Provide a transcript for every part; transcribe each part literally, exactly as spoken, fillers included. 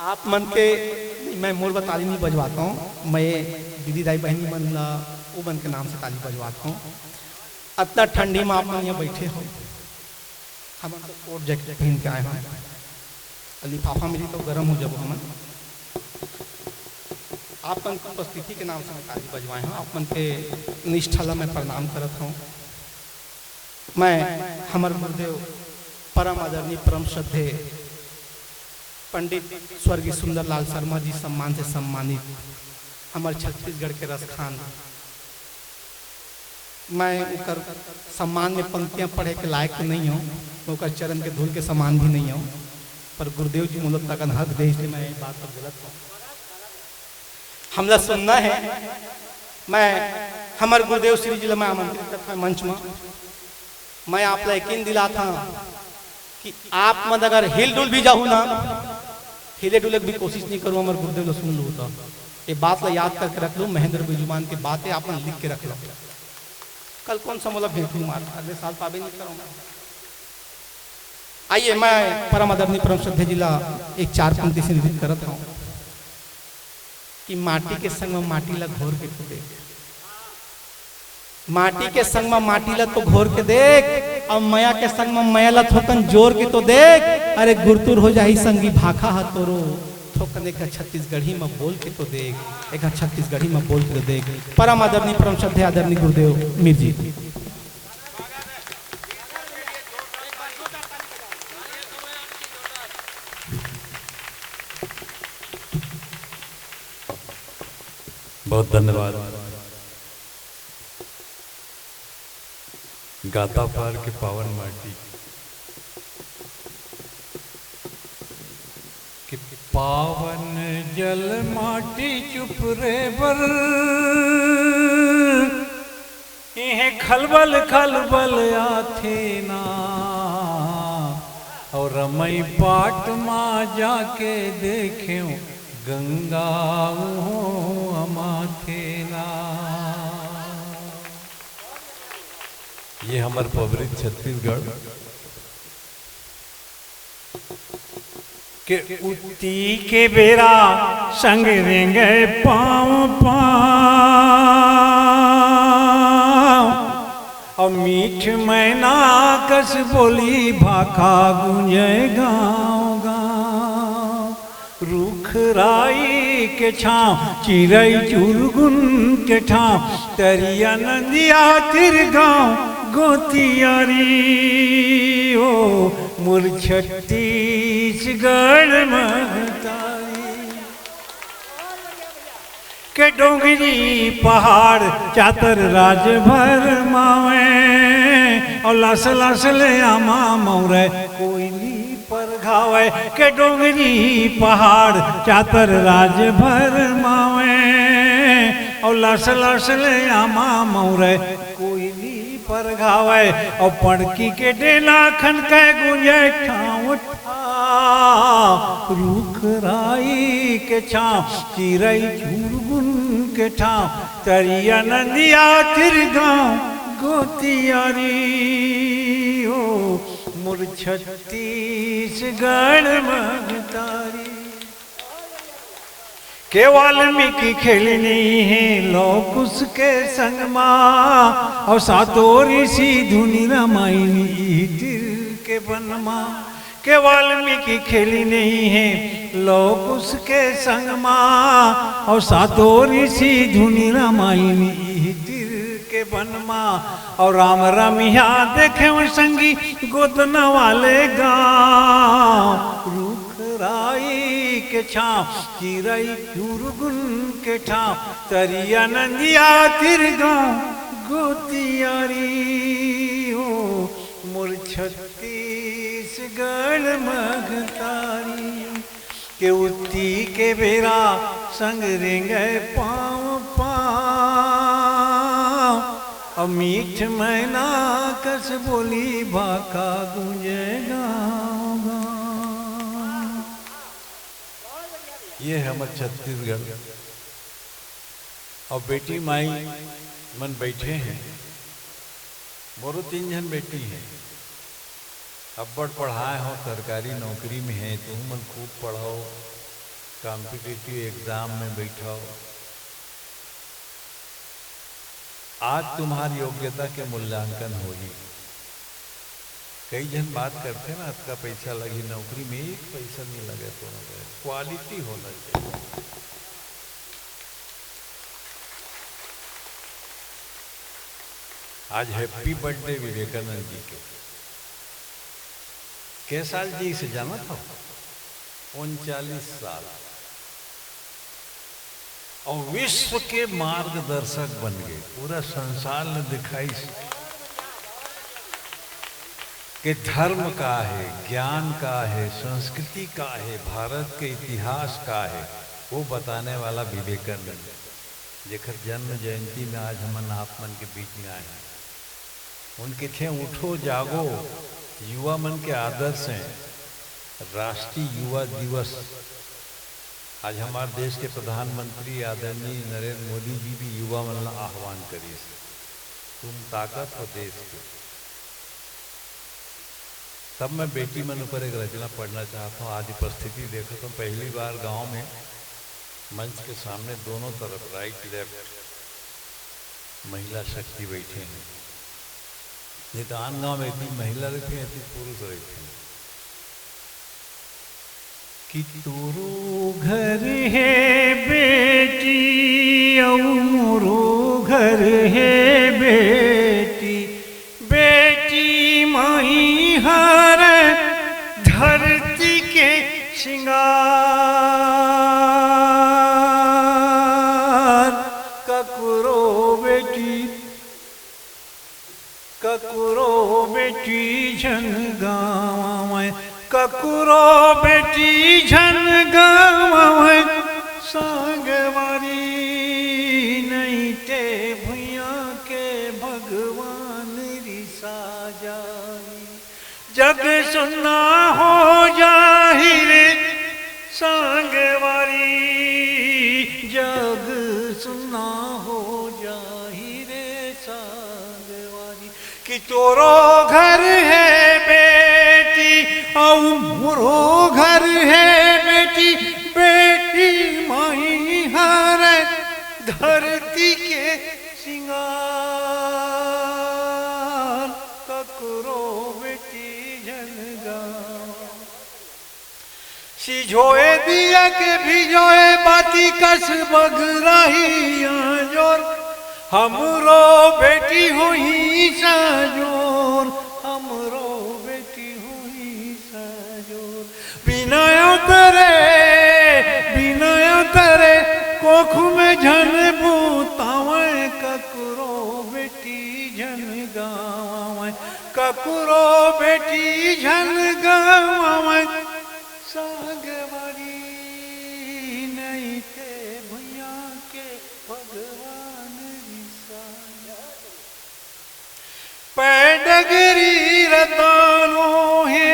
आप मन के, मैं मोर बर ताली नहीं बजवाता हूँ, मैं दीदी दाई बहनी मन ला, वो मन के नाम से ताली बजवाता हूँ। अतना ठंडी में आप मन यहाँ बैठे हो, हमन तो कोट जैकेट पहन के आए हन, लिफाफा मिली तो गरम हो जाबो हमन। आप मन के उपस्थिति के नाम से मैं ताली बजवाए हूँ, आप मन के निष्ठा ला मैं प्रणाम करत हूँ। मैं हमर गुरुदेव परम आदरणीय परम श्रद्धेय पंडित स्वर्गीय सुंदरलाल शर्मा जी सम्मान से सम्मानित हमर छत्तीसगढ़ के रसखान, मैं उनकर सम्मान में पंक्तियां पढ़े के लायक तो नहीं हूँ, मैं उनकर चरण के धूल के समान भी नहीं हूँ, पर गुरुदेव जी मोला तकन हक दे, इसलिए मैं ये बात तो बोलत हूँ। हमला सुनना है। मैं हमर गुरुदेव श्री जी ला मैं आमंत्रित करता हूँ मंच में। मैं आप ला यकीन दिलाता हूँ कि आप मन अगर हिल डुल भी जाहू ना, हिले डुले के भी कोशिश नहीं करूँ, हमर गुरुदेव ला सुन लू तो। ये बात ला याद करके रख लो, महेंद्र बिजुमान की बातें आप मन लिख के रख लो। कल कौन सा मोला भेंट हुई मार, अगले साल पाबे नहीं करूँ। आइए, मैं परम आदरणीय परम श्रद्धेय जी ला एक चार पंक्ति से निवेदित करत हूँ कि माटी के संग में माटी ला घोर के तो देख, माटी के संग में माटी ला तो घोर के देख, अब मया के संग में मया ला थोकन जोर के तो देख। अरे गुरतुर हो जाही संगी भाखा हा तोरो, थोकन एक छत्तीसगढ़ी में बोल के तो देख, एक छत्तीसगढ़ी में बोल के तो देख। परम आदरणीय परम श्रद्धेय आदरणीय गुरुदेव मीर जी। बहुत धन्यवाद। गाता पार के पावन माटी के पावन जल माटी चुप रे बर, इहें खलबल खलबल आथे ना। और रमई पाट मा जाके देखेव गंगा उहों अमाथे ना। ये हमर पबरित छत्तीसगढ़ के उत्ती के बेरा संग रेंगे पाँव पाँव। और मीठ मैना कस बोली भाखा गूंजे गाँव गाँव। रुख राई के छाँव, चिरई चुरगुन के ठाँव, तरिया नंदिया तिर गाँव गोतियारी। ओ मोर छत्तीसगढ़ महतारी। के डोंगरी पहाड़ चातर राज भर मावे, और लस लस ले आमा मौरे कोयली पर घावे। के डोंगरी पहाड़ चातर राज भर मावे, और लस लस ले आमा मौरे कोयली पर घावे। और पड़की के डेला खन के गूंजे ठाँव ठाँव। रुख राई के छाँव, चिरई चुरगुन के ठाँव, तरिया नंदिया तिर गाँव गोतियारी। ओ मोर छत्तीसगढ़ महतारी। के वाल्मीकि खेलनी हे लौह कुश के संग मा, और सातो ऋषि धुनि रमाइनी इही तिर के बन मा। के वाल्मीकि खेलनी हे लौह कुश के संग मा, और सातो ऋषि धुनि रमाइनी इही तिर के बन मा। और राम रमिहा देखेव संगी गोदना वाले गाँव। रुख राई के छाँव, चिरई चुरगुन के ठाँव, तरिया नंदिया तिर गाँव गोतियारी। ओ मोर छत्तीसगढ़ महतारी। के उत्ती के बेरा संग रेंगे पाँव पाँव। अब मीठ मैना कस बोली भाखा गूंजे गाँव गाँव। ये हमर छत्तीसगढ़। और बेटी माई मन बैठे हैं, मोरो तीन झन बेटी हैं, अब्बड़ पढ़ाए हो, सरकारी नौकरी में है, तुम मन खूब पढ़ो, कॉम्पिटिटिव एग्जाम में बैठव, आज तुम्हार योग्यता के मूल्यांकन होही। कई झन बात करथे ना, अतका पैसा लगही नौकरी में, एक पैसा नहीं लगे कोनो के, क्वालिटी होना चाहिए। आज हैप्पी बर्थडे विवेकानंद जी के। के साल जी से जानत हो? उनचालीस साल। और विश्व के मार्गदर्शक बन गए, पूरा संसार ने दिखाई कि धर्म का है, ज्ञान का है, संस्कृति का है, भारत के इतिहास का है, वो बताने वाला विवेकानंद, जेकर जन्म जयंती में आज हमन आप मन के बीच में आए हैं। उनके थे उठो जागो, युवा मन के आदर्श हैं। राष्ट्रीय युवा दिवस आज हमारे देश के प्रधानमंत्री आदरणीय नरेंद्र मोदी जी भी युवा मन ला आह्वान करिस, तुम ताकत हो देश के। तब मैं बेटी मन ऊपर एक रचना पढ़ना चाहता हूँ। आज उपस्थिति देखो तो पहली बार गांव में मंच के सामने दोनों तरफ, राइट लेफ्ट, महिला शक्ति बैठे हैं। नहीं तो आन गांव में इतनी महिला रहती है, इतनी पुरुष रहती है। कि तोरो घर है बेटी, अउ मोरो घर है बेटी, बेटी माई हर धरती के श्रृंगार। ककरो बेटी, ककरो बेटी झन गावय, ककरो बेटी झन गावय, संगवारी नइ ते भुइयां के भगवान रिसा जाही। जग सुन्ना हो जाही रे संगवारी, जग सुन्ना हो जाही रे संगवारी। कि तोरो घर है बेटी, अउ मोरो घर है बेटी, बेटी माई हर धरती के श्रृंगार। ककरो बेटी झन गावय। सिझोए दिया के भिजोए बाती कस बगराही आजोर। हमरो बेटी होही साजोर, हमरो बेटी होही साजोर। बिना उतरे, बिना उतरे कोख में झन बुतावय, ककरो बेटी झन गावय, ककरो बेटी झन गावय। संगवारी नइ ते भुइयां के भगवान रिसा जाही। पैडगरी रतानो हे,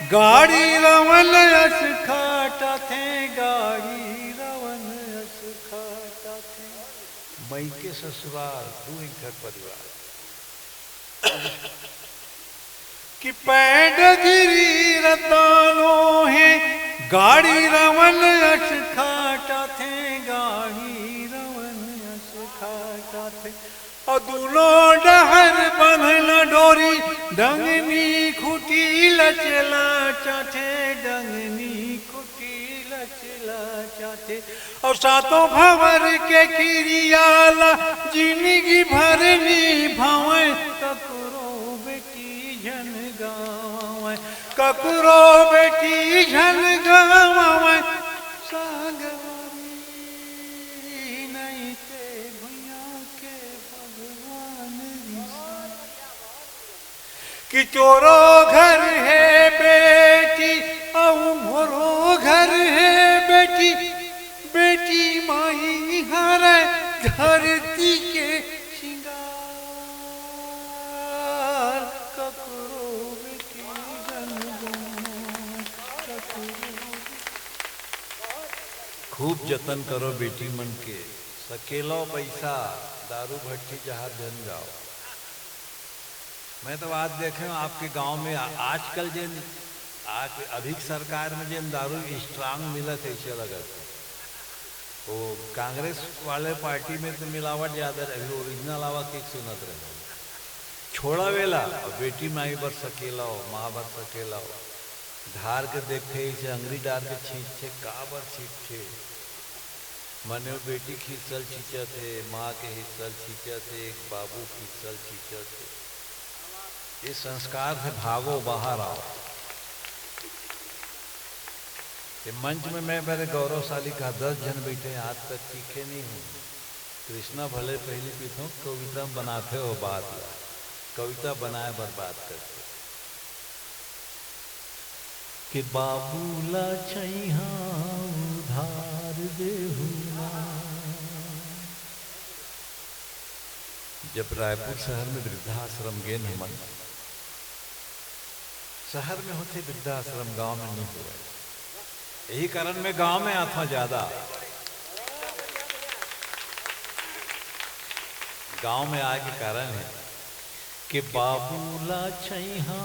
गाड़ी रवन अस खाटाथे, गाड़ी रवन अस खाटाथे। मइके ससुराल दू एक घर परिवार। कि पैडगरी रतानो हे, गाड़ी रवन अस खाटाथे, गाड़ी रवन अस खाटाथे। अउ दूनो डहर बंधन डोरी, डंगनी खुटी लचलाचाथे, डंगनी खुटी लचलाचाथे। अउ सातों भंवर के किरिया ला जिनगी भर निभावय, ककरो बेटी झन गावय, ककरो बेटी झन गावय। संगवारी नइ ते भुइयां के भगवान रिसा। कि तोरो घर हे बेटी, अउ मोरो घर हे बेटी, बेटी माई हरय धरती के श्रृंगार। ककरो बेटी झन गावय, ककरो। खूब जतन करो बेटी मन के, सकेलो पैसा दारू भट्टी जहां झन जाओ। मैं तो आज देखे हूँ आपके गांव में आ-, आजकल जिन आज अभी के सरकार में जेन दारू strong मिलत हे, अइसे लगत हे। वो कांग्रेस वाले पार्टी में तो मिलावट ज्यादा रहे, अभी original आवा के सुनत रहे। छोड़ा वेला, अब बेटी माई बर सकेला हो, माँ बर सकेला हो। धार के देखथे, अइसे अंगरी डार के छींचथे, का बर छींचथे? मने वो बेटी खींचल छींचत हे, माँ के हिस्सल छींचत हे, एक बाबू खींचल छींचत हे। ये संस्कार से भागो, बाहर आओ। ये मंच में मैं बड़े गौरवशाली का दस झन बैठे हैं, आज तक चीखे नहीं हूँ। कृष्णा भले पहली पीठों कविता में बनाते हो बात ला, कविता बनाए बर्बाद करते कि बाबू ला छैहा उधार देहू ना। जब रायपुर शहर में वृद्धाश्रम गेन हमन, शहर में होथे वृद्धाश्रम, गांव में नहीं होवय। यही कारण मैं गांव में आता ज्यादा। गांव में आए के कारण है कि बाबू ला छैहा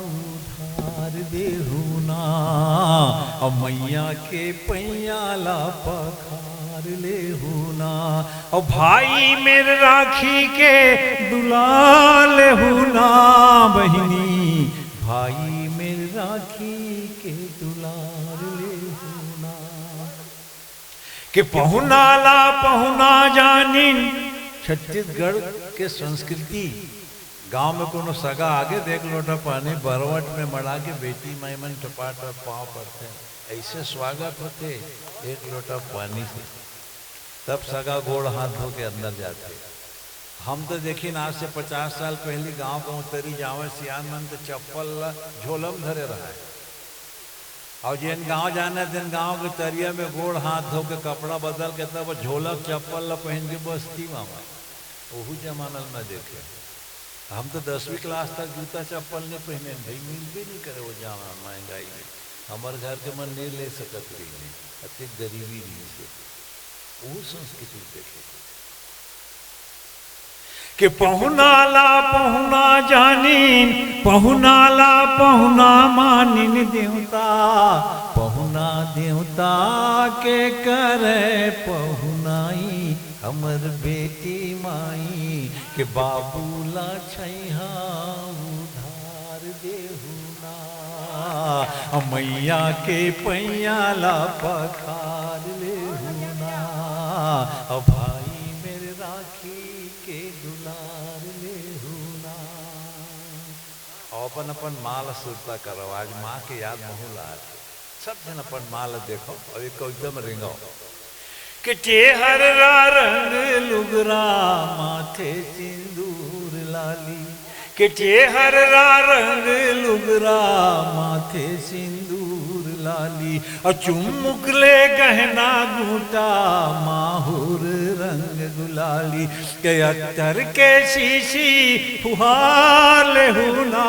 उधार देहू ना, अउ मैया के पैया ला पखार लेहू ना, अउ भाई मेर राखी के दुलार लेहू ना, बहिनी भाई मेर राखी के दुलार लेहू ना। के पहुना ला पहुना जानिन। छत्तीसगढ़ के संस्कृति, गांव में कोनो सगा आगे त एक लोटा पानी बरवट में मड़ा के बेटी माई मन टपाटप पाँव परथे, अइसे स्वागत होथे एक लोटा पानी से। तब सगा गोड़ हाथ धो के अंदर जाथे। हम तो देखिन, आज से पचास साल पहली गांव के उतरी जावय सियान मन तो चप्पल ला झोला में धरे रहय। अउ जेन गांव जाने, तेन गांव के तरिया में गोड़ हाथ धो के, कपड़ा बदल के, तब झोला चप्पल ला पहिन के बस्ती में आवय। ओहू जमाना ल मैं देखे। हम तो दसवीं क्लास तक जूता चप्पल नहीं पहिने भाई, मिलबे नहीं करे वो जमाना महंगाई में। हमर घर के मन नहीं ले सकत रहिन, अतेक गरीबी रहिस हे। ओहू संस्कृति ल देखे। के पहुना ला पहुना जानिन, पहुना ला पहुना मानिन देवता, पहुना देवता के करे पहुनाई, हमर बेटी माई के बाबू ला छैहा उधार देहू ना, मैया के पैया ला पखार लेहू ना, भाई मेर राखी के दुलार लेहू ना। अउ अपन अपन माँ ला सुरता करव, आज माँ के याद महू ला आथे। सब झन अपन माँ ला देखव अउ एक एकदम रेंगव। के टेहर रा रंग लुगरा माथे सिंदूर लाली, के टेहर रा रंग लुगरा माथे सिंदूर लाली, अउ चुमुक ले गहना गूंटा माहुर रंग गुलाली, के अत्तर के शीशी फुहार लेहू ना,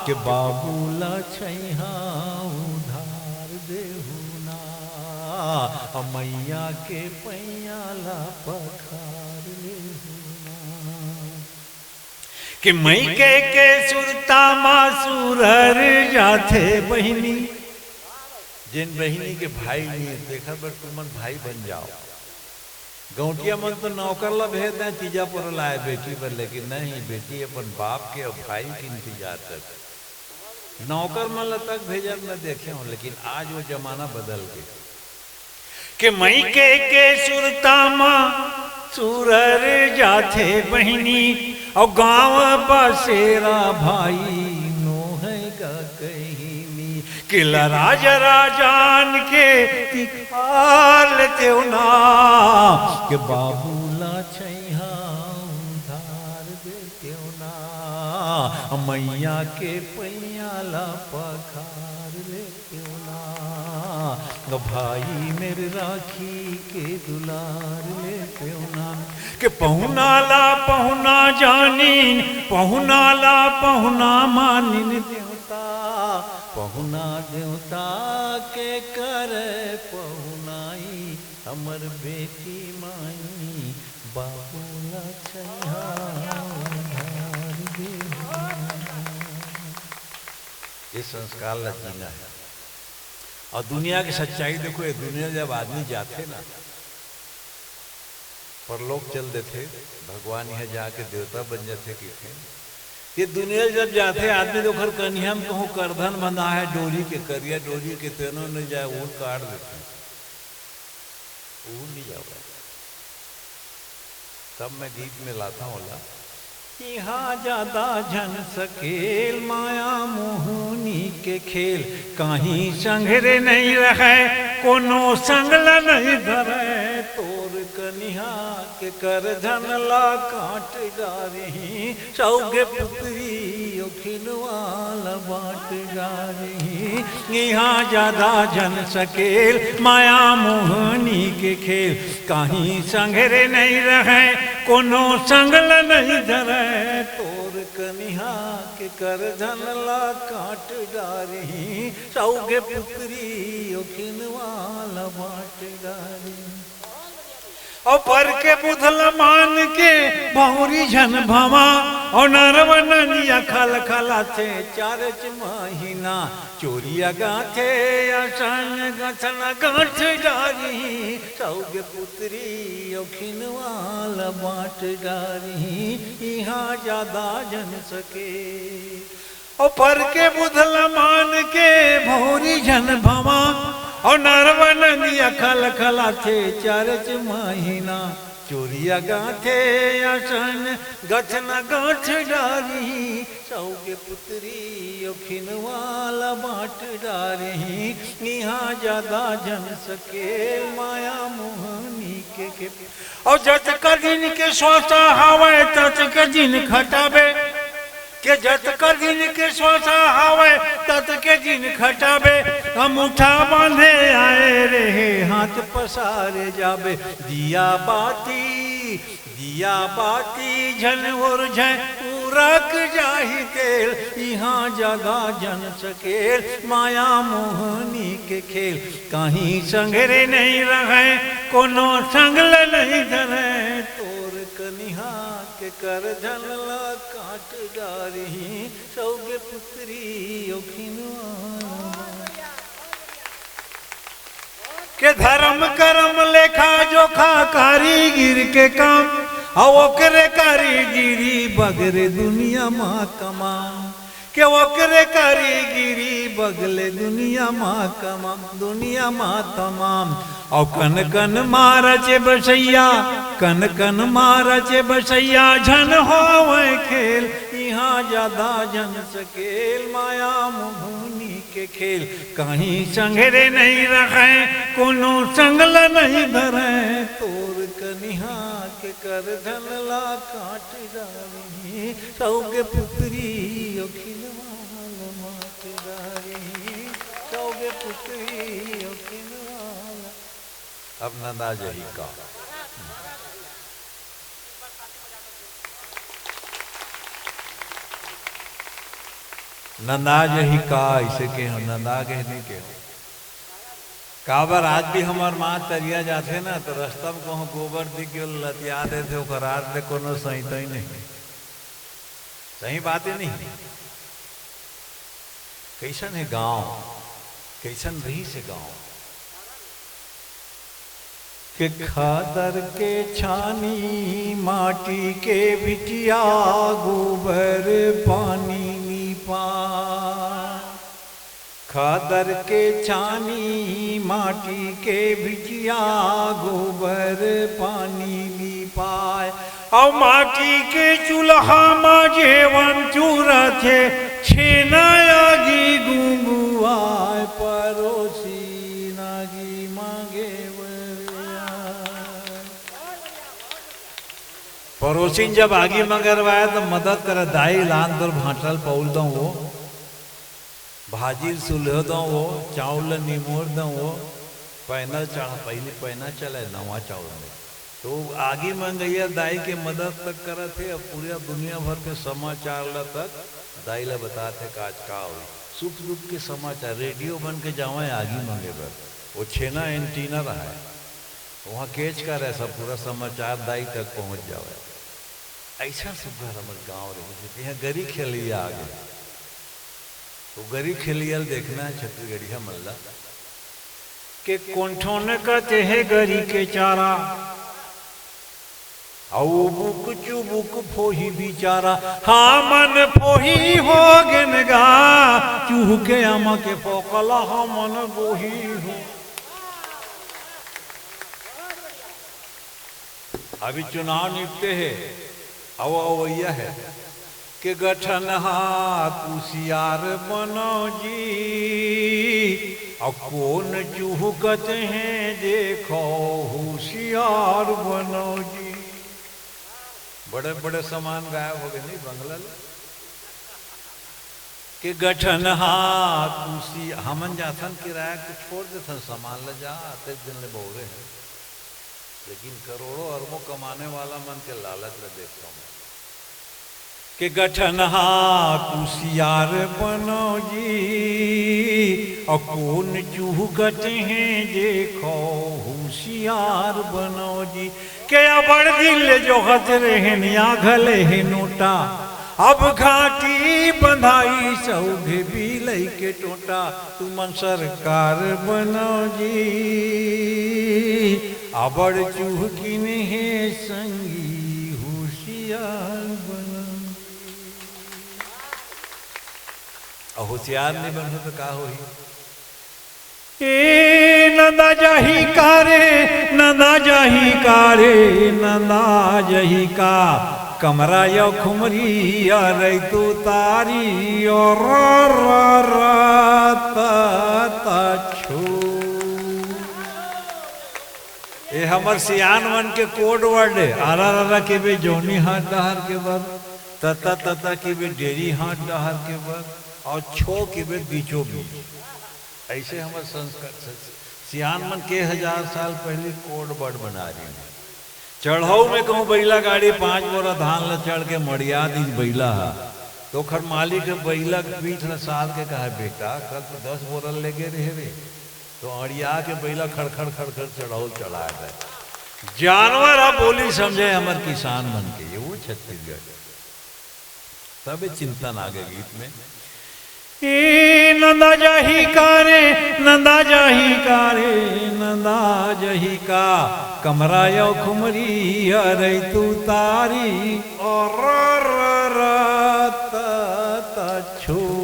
के बाबू ला छैहा उधार देहू ना, अ मैया के पैया ला पखार लेहू ना। कि मइके के सुरता मा सुरर जाथे बहिनी। जेन बहिनी के भाई नइ हे, तेखर बर तुमन भाई बन जाव। गौंटिया मन तो नौकर ला भेज दें तीजा पोरा लाए बेटी बर, लेकिन नहीं, बेटी अपन बाप के अउ भाई के इंतजार करथे। नौकर मन ला तक भेजत मैं देखे हूँ, लेकिन आज वो जमाना बदल गे। के मइके के सुरता मा सुरर जाथे बहिनी, अउ गाँव बसेरा भाई नोहय गा कहिनी। के लराज राजान के तिखार लेतेव ना, के बाबू ला छैहा उधार देतेव ना, मइया के पैया ला पखार लेतेव ना, भाई मेर राखी के दुलार लेतेव ना। के पहुना ला पहुना जानिन, पहुना ला पहुना मानिन देवता, पहुना देवता के करे पहुनाई, हमर बेटी माई बाबू ला छैहा उधार देहू। ये संस्कार ला जीना है। और दुनिया की सच्चाई देखो, ये दुनिया जब आदमी जाथे ना, परलोक चल देथे, भगवान यहाँ जाके देवता बन जाथे कहिथे। ये दुनिया जब जाथे आदमी तो ओखर कनिहा में कहूँ करधन बंधा है डोरी के, करिया डोरी के, तेनो नहीं जाए, वो काट देथे, वो नहीं जावे। तब मैं गीत में लाता हूँ ला, यहाँ ज्यादा झन सकेल माया मोहनी के खेल, कहीं संघरे नहीं रहे, कोनो संग ल नहीं धरे, तोर कनिहा के करधन ला काट डारही, सौगे पुतरी ओखिनवा ल बांट डारही। यहाँ ज्यादा झन सकेल माया मोहनी के खेल, कहीं संघरे नहीं रहे, कोनो संग ल नहीं धरे, तोर कनिहा के करधन ला काट डारही, सौगे पुतरी ओखिनवा ल बांट डारही। और पर के बुध ल मान के भौरी झन भवा, और नरवा नंदिया खलखलाथे चारच महीना, चोरिया गाथे असन गथन गांठ डारही, सौगे पुतरी ओखिनवा ल बांट डारही, यहाँ ज्यादा झन सके। और पर के बुध ल मान के भौरी झन भवा, और नरवा नंदिया खलखलाथे चारच महीना, चोरिया गाथे असन गथन गांठ डारही, सौगे पुतरी ओखिनवा ल बांट डारही, यहाँ ज्यादा झन सकेल माया मोहनी के खेल। और जतका दिन के श्वासा हावय, ततका दिन खटाबे, के जतका दिन के श्वासा हावय, ततके दिन खटाबे। अंगूठा बांधे आए रहे, हाथ पसारे जाबे। दिया बाती, दिया बाती झन ओरझे, उरक जाही तेल। इहाँ ज्यादा झन सकेल, माया मोहनी के खेल। कहीं संघरे नहीं रहे, कोनो संग ल नहीं धरे। तोर कनिहा के करधन ला काट डारही, सौगे पुतरी ओखिनवा। के धर्म करम लेखा जोखा कारीगिर के काम, अउ ओकरे कारीगिरी बगरे दुनिया मा कमाम। के ओकरे कारीगिरी बगले दुनिया मा कमाम, दुनिया मा तमाम। अउ कन कन मा रचे बसइया, कन कन मा रचे बसइया, झन होवय खेल, इहाँ ज्यादा झन सकेल, माया मोहनी के खेल। कहीं संघरे नहीं रखे, कोनो संग ल नहीं धरे, तोर कनिहा के करधन ला काट डारही, सौगे पुतरी ओखिनवा ल बांट डारही, सौगे पुतरी ओखिनवा ल। अब नंदा जही का, नंदा जही का, अइसे के हो, नंदा के नहीं के हो। काबर आज भी हमर माँ तरिया जाथे ना, तो रस्ता में कहूँ गोबर दिख गयो, लतिया देथे, ओकर आज ले कोनो सहिता ही नहीं। सही बात है नहीं? कइसन हे गांव, कइसन रहिस हे गांव? के खादर के छानी, माटी के बिटिया, गोबर पानी नीपा। खादर के छानी, माटी के बिटिया, गोबर पानी लीपाय। अउ माटी के चूल्हा म जेवन चूरथे, छेना आगी गुंगुआय, परोसी नागी मांगे बर आय। परोसिन जब आगी मंगरवाए त मदद करे, दाई लान तोर भांटा ल पउल दंव वो, भाजी ल सुलह दंव वो, चाउर ल निमोर दंव वो, पैना चढ़ा, पहिली पैना चले नवा चाउर में। तो आगी मंगइया दाई के मदद तक करत हे, अब पूरा दुनिया भर के समाचार ल तक दाई ल बतात हे का आज का होई। सुख दुख के समाचार रेडियो बन के जावय आगी मंगे बर। वो छेना एंटीना रहय, वहाँ केच करे सब पूरा समाचार दाई तक पहुँच जावय। अइसन सुग्घर हमर गाँव रहिस हे, इहाँ गरी खेलइया आगे। वो गरी खेलिया ल देखना हे छत्तीसगढ़िया मन ला, के कोन ठोन कथे हे गरी के चारा, अउ बुक चुबुक फोही बिचारा, हमन फोही हो गेन गा, चूहू के आमा के फोकला हमन बोही हो। अभी चुनाव निपटे हे, अउ अवइया हे के गठन हा कुसियार बनो जी, अउ कोन चुहकत हे देखो हुसियार बनो जी। बड़े बड़े सामान गायब हो गए नहीं बंगला ले। के गठन हा कुसी, हमन जाथन किराया के छोड़ देथन सामान ले, जा आते दिन ले बौरे हैं। लेकिन करोड़ों अरबों कमाने वाला मन के लालच ल देखता हूँ। के गठन हा कुसियार बनो जी, अउ कोन चूहकत हे देखो हुसियार बनो जी। के अबड़ दिन ले जोहत रहेन या घले हे नोटा, अब घाटी बंधाई सौघे बिलई के टोटा, तुमन सरकार बनो जी, अबड़ चुहकिन हे संगी हुसियार बनो। अउ हुसियार नहीं बनहू तो का होही? ए नंदा जाही का रे, नंदा जाही का रे, नंदा जाही का, कमरा यो खुमरी अरे तू तारी ओ रा रा रा ता ता छू। ए हमर सियान मन के code word हे, अरा रा रा के बे जौनी हाथ डहर के बर, तता तता के बे डेरी हाथ डहर के बर, अउ छो के बे बीचों बीच। ऐसे हमर संस्कार, स-, सियान मन के हजार साल पहली code word बना रही है। चढ़ऊ में कहूँ बइला गाड़ी पाँच बोरा धान ल चढ़ के मड़िया दिन बइला हा, तो ओखर मालिक ह बइला के पीठ ल सार के कहा, "बेटा, कल तो दस बोरा लेगे रहे रे।" तो अड़िया के बइला खड़खड़ खड़खड़ चढ़ऊ चढ़ा दे। जानवर हा बोली समझे हमर किसान मन के, ये वो छत्तीसगढ़। तबे चिंतन आगे गीत में। ए नंदा जाही का रे, नंदा जाही का रे, नंदा जाही का, कमरा यो खुमरी अरे तू तारी, ओ रा रा रा ता ता छू।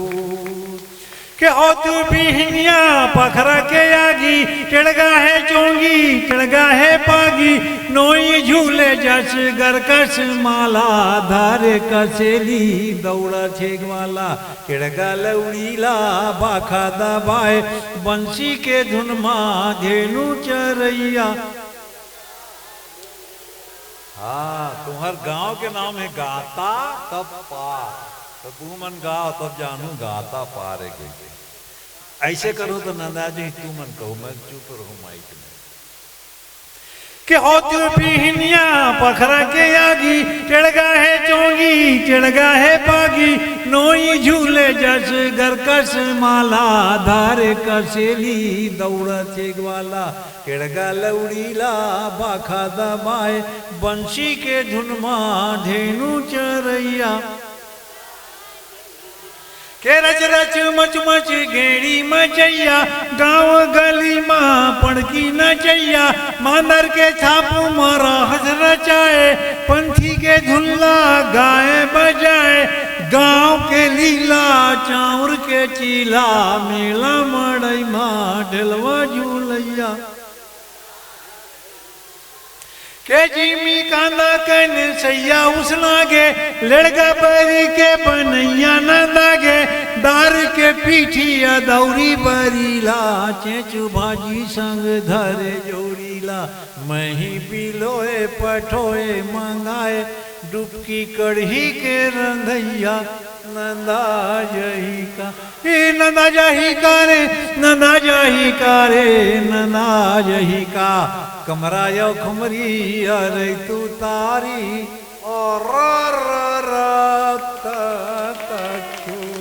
के हो तू बिहनिया पखरा के आगी, टेड़गा हे चोंगी, टेड़गा हे पागी, नोई झूले जस गरकस माला, धारे कसेली दौड़ा छेगवाला, टेड़गा लौड़ीला बाखा दबाए, बंसी के धुन मा धेनु चरैया। हाँ, तुम्हर गांव के नाम हे गाता तब पार, तो तुमन गाव तब जानू गाता पार हे कहिके। ऐसे करो तो नंदा जी तुमन कहू, मैं चुप रहूं माइक में। के हो तू बिहनिया पखरा के आगी, टेड़गा हे चोंगी, टेड़गा हे पागी, नोई झूले जस गरकस माला, धारे कसेली दौड़ा छेगवाला, टेड़गा लौड़ीला बाखा दबाए, बंसी के धुन मा धेनु चरैया। के रच रच मच मच गेड़ी मचैया, गांव गली मा पड़की नचैया, मांदर के छाप मा रहस रचाए, पंथी के धुन ला गाए बजाए, गांव के लीला चाउर के चीला, मेला मड़ई मा ढेलवा झूलैया। के जिमी कांदा कन सैया उसना गे, लेड़गा बरी के बनैया नंदा गे, दार के पीठिया दौरी बरीला, चेंचू भाजी संग धरे जोड़ीला, मही बिलोय पठोय मंगाए, डुबकी कढ़ी के रंधैया, नंदा जही का, ए नंदा जही का रे, नंदा जही का रे, नंदा जही का, कमरा यो खुमरी अरे तू तारी, ओ रा रा रा ता ता छू।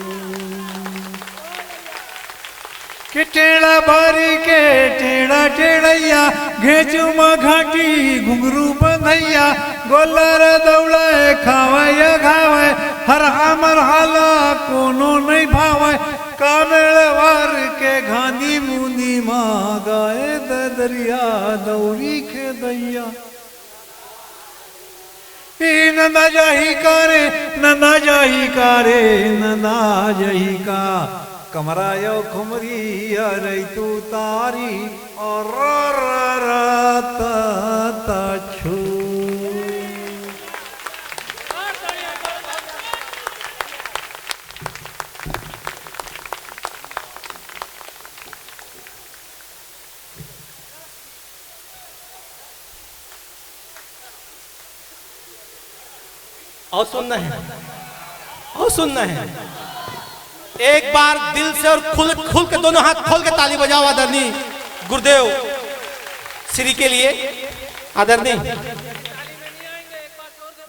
कि टेड़ा बारी के टेड़ा टेड़ैया, घेंचू म घाटी घुंघरू बंधैया, गोल्लर दौड़े खावे या घावे, हर हमर हाला कोनो नहीं भावे। कामेड़वार के घानी मुनी मा गाए ददरिया दौरी खेदैया। ई नंदा जाही का रे, नंदा जाही का रे, नंदा जाही का। कमरा यो खुमरी अरे तू तारी और रा रा ता ता छू। और सुनना है, और सुनना है। एक बार दिल से और खुल खुल के दोनों हाथ खोल के ताली बजाओ आदरणीय गुरुदेव श्री के लिए। आदरणीय,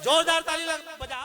जोरदार ताली लग बजा।